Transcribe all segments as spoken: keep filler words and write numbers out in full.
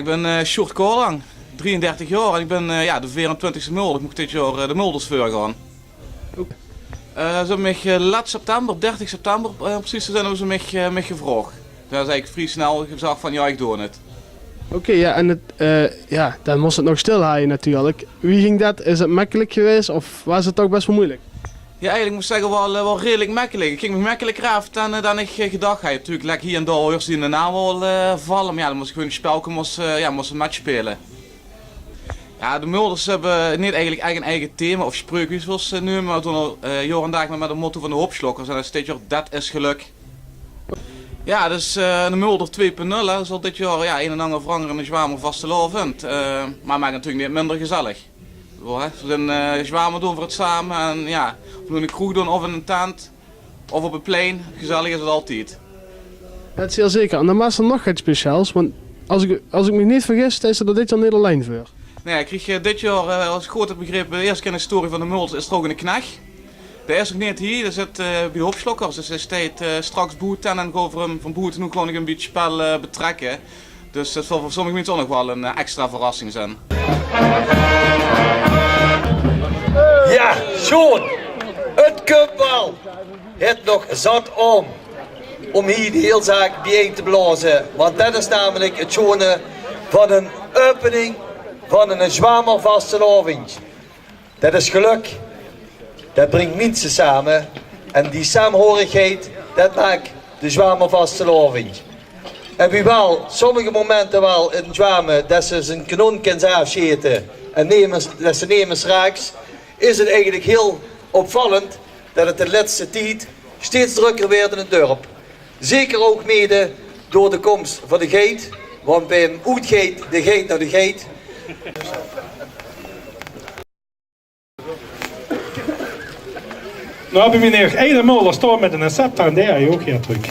Ik bin eh Sjoerd Koorlang, drieëndertig jaor en ik bin eh, ja, de veerentwintigste Mulder. Ik moog dit jaor eh, de Mulders veurgaon. Eh, ze hebbe mich eh, lèts september, dertig september eh, om precies te zeen, hebbe ze mich, eh, mich gevraog. Toen is eigelik vrie snel gezag van: ja, ik doon het. Oké, ja, en het, eh, ja, dan mós het nog stil haje natuurlik. Wie ging det? Is het mekkelik gewaes of waas het toch bès waal meujelik? Ja, eigelik mós ik zegge waal, eh, waal redelik mekkelik. Ik ging mich mekkeliker aaf dan, eh, dan ik eh, gedach haaj. Natuurlik lek hie en dao huurs se de naam waal eh, valle, maar ja, dan mós ik gewoon een spelke mós eh, ja, mós metspeule. Ja, de Mulders hebbe neet eigelik ech een eige thema of spreuk, wie ze wils neume, maar doon al eh, jaor en daag mit, mit het motto van de Hopslokkers. En det is dit jaor: det is geluk. Ja, dus eh, de Mulder twee punt nul, hè, zal dit jaor ja, een en anger verangere in de Zjwamer vastelaovend. Eh, maar maak het natuurlik neet minder gezellig. Zo, hè. Ze zeen eh Zjwamer doon veur het same. En ja, of we in de kroeg doon of in een tent of op het plein, gezellig is het altied. Det is zeer zeker. En dan waas er nog get speciaals, want as ik, as ik mich neet vergis, is er det dit jaor neet allein veur. Nee, ik kreeg eh, dit jaor, eh, as ik good heb begrepe, de eerste kier in de historie van de Mulders is er ook een knech. Dae is nog neet hie, dae zit eh, bie de Hopslokkers, dus dae steit eh, straks boete en dan gaon we hem van boete ouk gewoon nog een bietje spel eh, betrekke. Dus det zal veur sommige minse ook nog waal een eh, extra verrassing zeen. Ja, Sjoerd, het kump waal. Het nog zat om, om hie de hiel zaak biejein te blaoze. Want det is namelik het sjone van een opening van een Zjwamer vastelaovend. Det is geluk. Det bringk minse same. En die saamhorigheid, det maak de Zjwamer vastelaovend. En wie waal sommige momente waal in Zjwame, det se ze een kanon kins aafsjete en nemes, det se nemes raaks, is het eigelik hiel opvallend det het de lètste tied steeds drökker weurt in het dörp. Zeker ook mede door de komst van de geit, want bie hem oetgeit de geit nao de geit. Nou, bie mich nog eine Mulder staon mit een scepter en dae haaj ouk hie trök.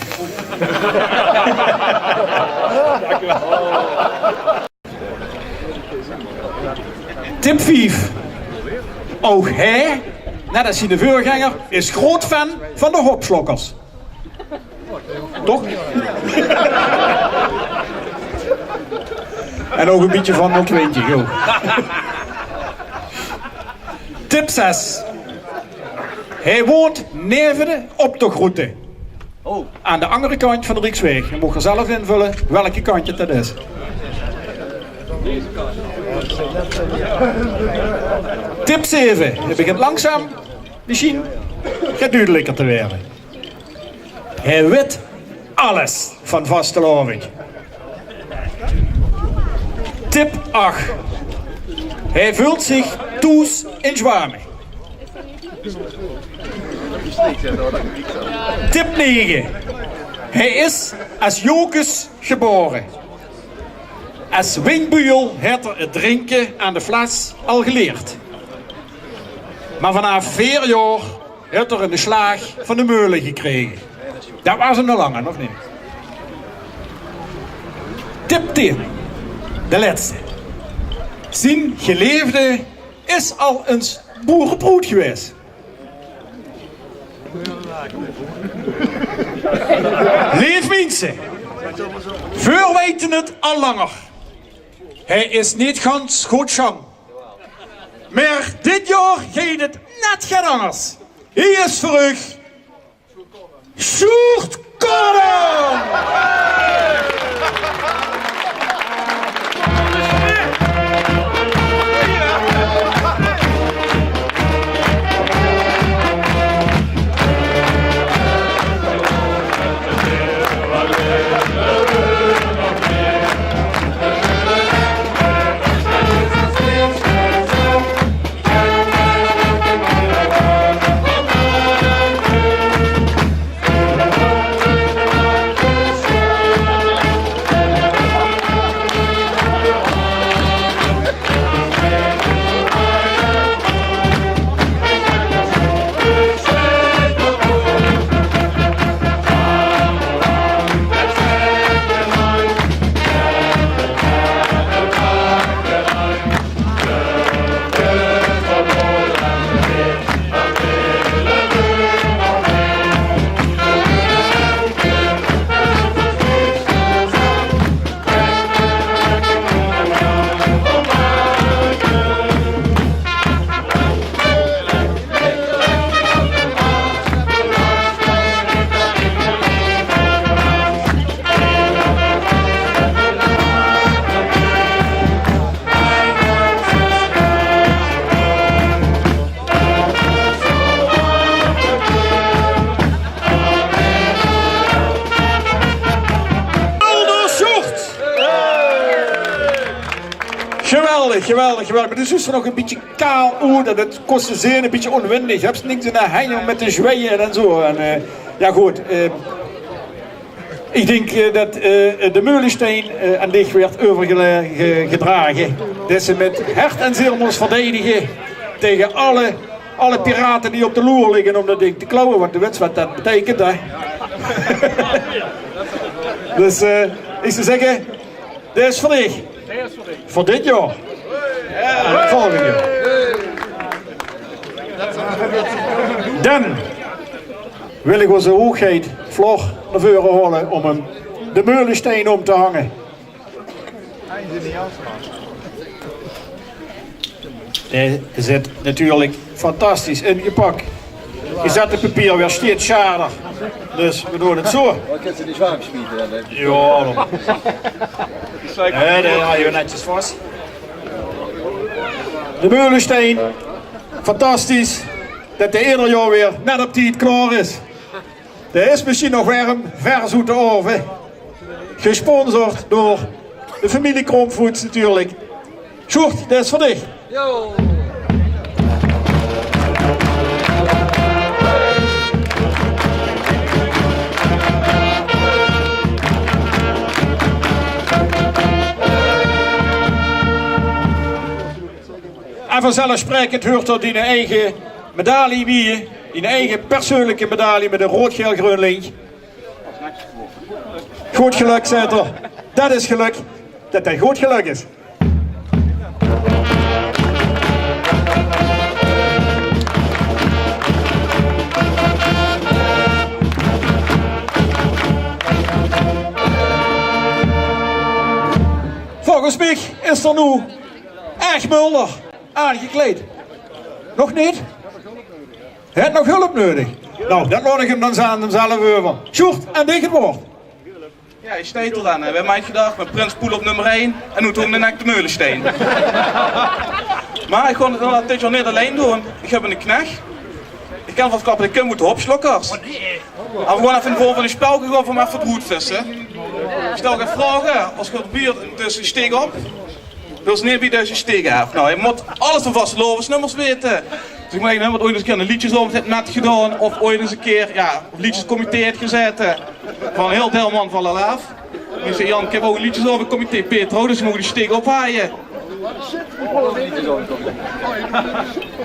Tip vief. Ouch hae, net as ziene veurgenger, is groot fan van de Hopslokkers. Toch? En ouch een bietje van nul twintig, ouch. Tip zes. Hae woont neve de optochroute. Oh. Aan de anger kantj van de Riekswaeg. Ge moogt zelf invölle welke kantj det is. Tip zeve. Het begint langzaam, misschien, get duudeliker te waere. Hae wit alles van vastelaovend. Tip ach. Hae veult zich thoes in Zjwame. Tip nege. Hae is as Jocus gebaore. As windbuul haet er het drinke aan de fles al geleerd. Maar vanaaf veer jaor haet er een slaag van de meule gekrege. Det waas een lange, of neet? Tip tien, de lètste. Zien geleefde is al ens boereproet gewaes. Leef minse, veer weite het al langer. Hae is neet gans good sjang. Maar dit jaor geit het net get angers. Hie is veur uch Sjoerd Koorlang! Geweldig, geweldig, geweldig. Mer 't is dus nog e bietje kaal oet en 't kos te zeen, e bietje onwindig. Höbs niks in de henj óm mit te zweie en zo. En, eh, jao, good, eh, ich dink, eh, det, eh, de Meulestein, eh, aan dich weurt euvergedrage. Det se mit hert en ziel mós verdedige taenge alle, alle pirate die op de loer ligke óm det dink te klauwe, want doe weits waat det beteikent, hè. Dus, eh, ich zou zègke, det is veur dich. Veur dit jaor. En 't volgende jaor. Dan wil ich ózze hoogheid Flor nao veure haole óm 'm de Meulestein óm te hange. Dae zit natuurlik fantastisch ingepak. Gezette papier weurt steeds zwaarder. Dus we doon 't zo. Oh, ich höb ze neet zwaar gesmiete, hè? Jao, dan. Nae, dae haje we netjes vas. De Meulestein. Fantastisch det dae eder jaor weer net op tied klaor is. Dae is mesjien nog werm, vers oet de aove. Gesponsord door de femilie Kromvoets natuurlik. Sjoerd, det is veur dich. En vanzelfsprekend huurt d'r dien eige medalie bie, dien eige persoonlike medalie mit ein rood-gael-greun lintj. Good gelök, zaet 'r. Det is gelök, det 't good gelök is. Volges mich is d'r noe Ech Mulder aangekleid. Nog neet? Haet nog hulp neudig? Nou, det laot ich 'm dan aan 'm zelf euver. Sjoerd, aan dich 't waord. Jao, ich steit d'r dan, hè. Wae haw gedach, mit Prins Poel op nummer ein en noe doon ich 'm de Meulestein. Mer ich gaon 't dit jaor neet allein doon. Ich höb eine knech. Ich kin 't verklappe, dae kump oet de Hopslokkers. En v'r gaon effe in de vorm van ein spel, v'r gaon 'm effe d'roet visse. Ich stel dich vraoge, es geer de buurt, dus steek op. Wils neet bie deze steek aaf. Nou, hae mót alles van vastelaovesnummers weite. Dus ich mót eigelik höbbe waat ooit ins ein keer ein leedjesaovend haet mitgedaon. Of ooit ins ein keer, jao, op leedjescomité haet gezaete. Van hiel Delman van Alaaf. Ich zèk: Jan, ich höb ouch ein leedjesaovendcomité, Petro, dus die moge de steek ophaaie.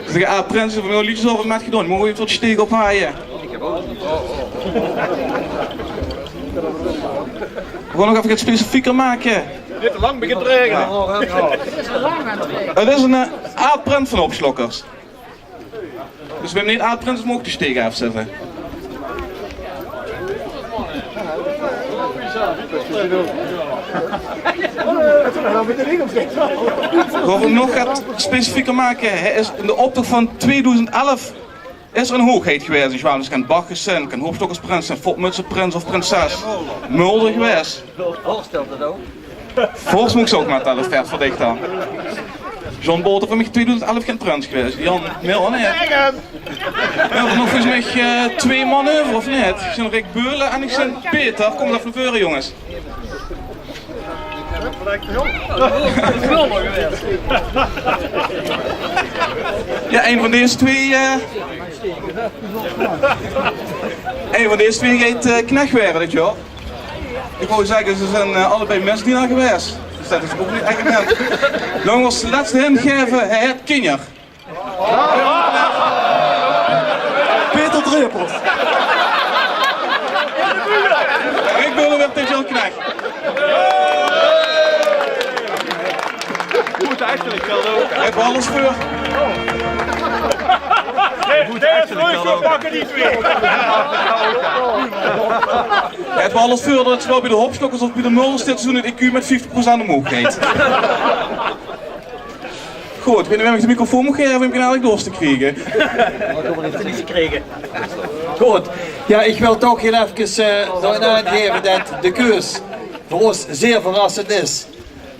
Dus ich: Ah, Prins, ich höb ein leedjesaovend mitgedaon. Moge v'r effe de steek ophaaie? V'r gaon nog effe get specifieker make. Neet te lang, begint te raegene. Het is ein, eh, aad-prins van de Hopslokkers. Dus wae neet aad-prins is, maag de steek aafzètte. V'r gaon 'm nog get specifieker make. Hae is in de optoch van tweeduizend elf is d'r ein hoogheid gewaes. Ich waor dus gein Bacchus, gein Hopslokkersprins, gein Fopmutseprins of prinses. Mulder gewaes. Vors mót ich ze ouch mit, det is veur dich dan. John Bolt is veur mich tweeduizend elf gein prins gewaes. Jan Mil, nae. Jao, nog volges mich, eh, twee man euver, of neet? Ich zeen Rick Beulen en ich zeen Peter. Kóm ins effe nao veure, jónges. Jao, ein van dees twee, eh, ein van dees twee geit, eh, knech waere dit jaor. Ich wou zègke, ze zeen, eh, allebei misdiener gewaes. Dus det is ouch neet ech net. Laot ós de lètste hint gaeve, hae haet kinjer. Peter Drepels. Rick Beulen weurt dit jaor knech. Good, eigelik waal ouch. Hae haet waal alles veur. Good, eigelik waal ouch. Pakke die twee. Hae haet waal alles veur det 't waal bie de Hopslokkers of bie de Mulders dit seizoen 't I Q mit vieftig procent omhoog geit. Good, ich weit neet wae mich de microfoon mót gaeve óm eigelik door te kriege. Good. Jao, ich wil toch hiel efkes, eh, nog aangaeve det de keus veur ós zeer verrassend is.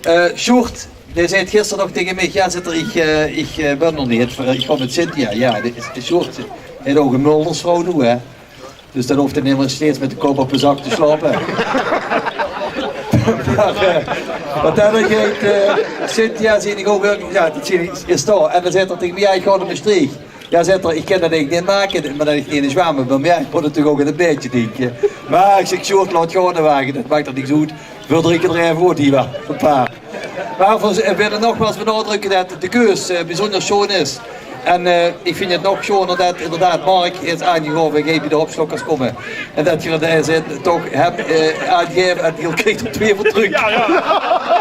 Eh, Sjoerd, dae zag gister nog taenge mich: "Jao," zaet 'r, "ich, eh, ich, eh, bön d'r neet, ich gaon mit Cynthia." Jao, de, de Sjoerd haet ouch ein Muldersvrouw noe, hè. Dus dan hoof 'r neet mie steeds mit de kop op de zak te slaope. Mer, eh, wat det dan geit, eh, Cynthia, zeen ich ouch werkelik, jao, det zeen ich, is dao. En dan zaet 'r taenge mich: "Jao, ich gaon nao Mestreech." "Jao," zaet 'r, "ich kin det eigelik neet make, mer det ich neet in de zwem bin. Mer jao, ich mót natuurlik ouch aan 't baedje dinke." Mer ich zèk: "Sjoerd, laot gaon de wage, det maak d'r niks oet. Veur drie kier drie veur die waal ein paar." Mer veer wille nogmaals benadrukke det de keus, eh, bezunjer sjoon is. En, eh, ich vinj 't nog sjoner det inderdaad Mark haet aangegaeve, geer bie de opslokers kómme. En det geer dao zit, toch höb, eh, aangegaeve en geer kriegt d'r twee veur trök. Jao, jao.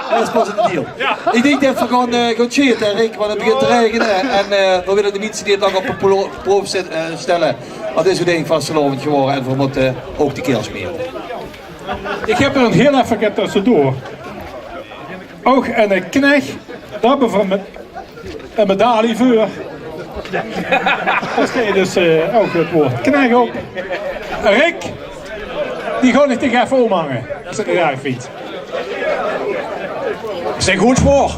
Det is pas 'n deal. Jao. Ich dink det veer gaon, eh, gaon sjete, Rick, want 't begint te raegene. En, eh, veer wille de minse neet lang op de pro-, proef zit-, eh, stelle. Want dit is oeteindelik vastelaovend gewore en veer mótte ouch de keel smere. Ich höb d'r ein hieël effe tössedoor. Ouch ein knech, dao höbbe veer ein me-, ein medaille veur. Det is dus, eh, ouch 't waord. Knech op. Rick, die gaon ich dich effe ómhange, es se det erg vinjs. Zeen good veur.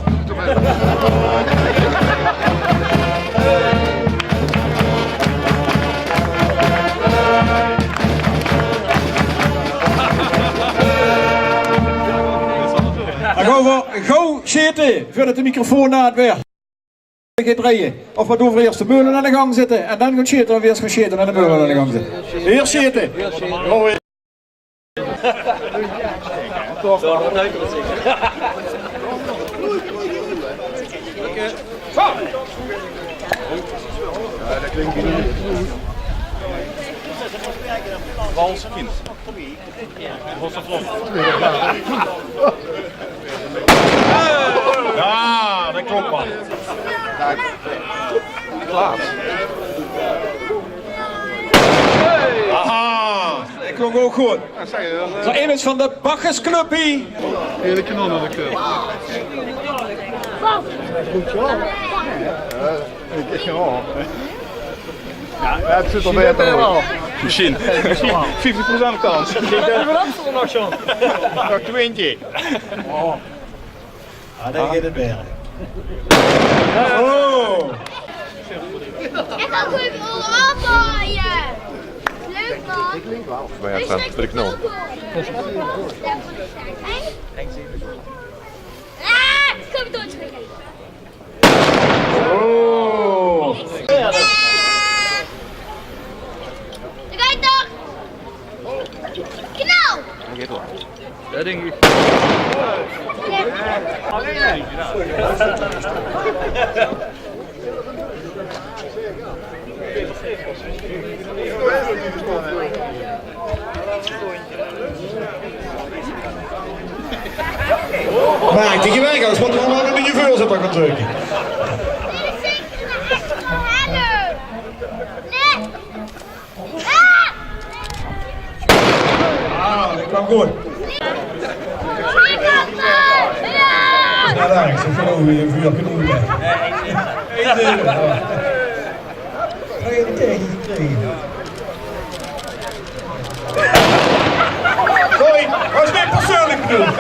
Dan gaon veer gauw sjete, veurdet de microfoon nat waert. Geit drejje. Of veer doon iers de meule aan de gang zitte en dan gaon sjete, of iers gaon sjete en de meule aan de gang zitte. Iers sjete. Jao, det klop, man. Klaar. Aha, det klonk ouch good. Zo, ein is van de Bacchusclub hie. Heerlijke nonnenclub. Jao, 't zuut d'r baeter oet. Mesjien. Vieftig procent kans. Nog twintjig. Ah, dan geit 't baeter. Oh. Ich gaon gewoon allemaol aafwaaie. Leuk, man. Mer jao, det is nul. Ah, kom door. Oh. D'r geit toch. Knal. Det dink ich. Mer ich dink, ich weit, es mót d'r nog ein bietje veurzitter gaon drökke. Ah, det kwam good. Jao, dao is 't gewoon weer vuur genoeg, hè. Drei taenge drei. Sorry, waas neet persoonlik bedoeld.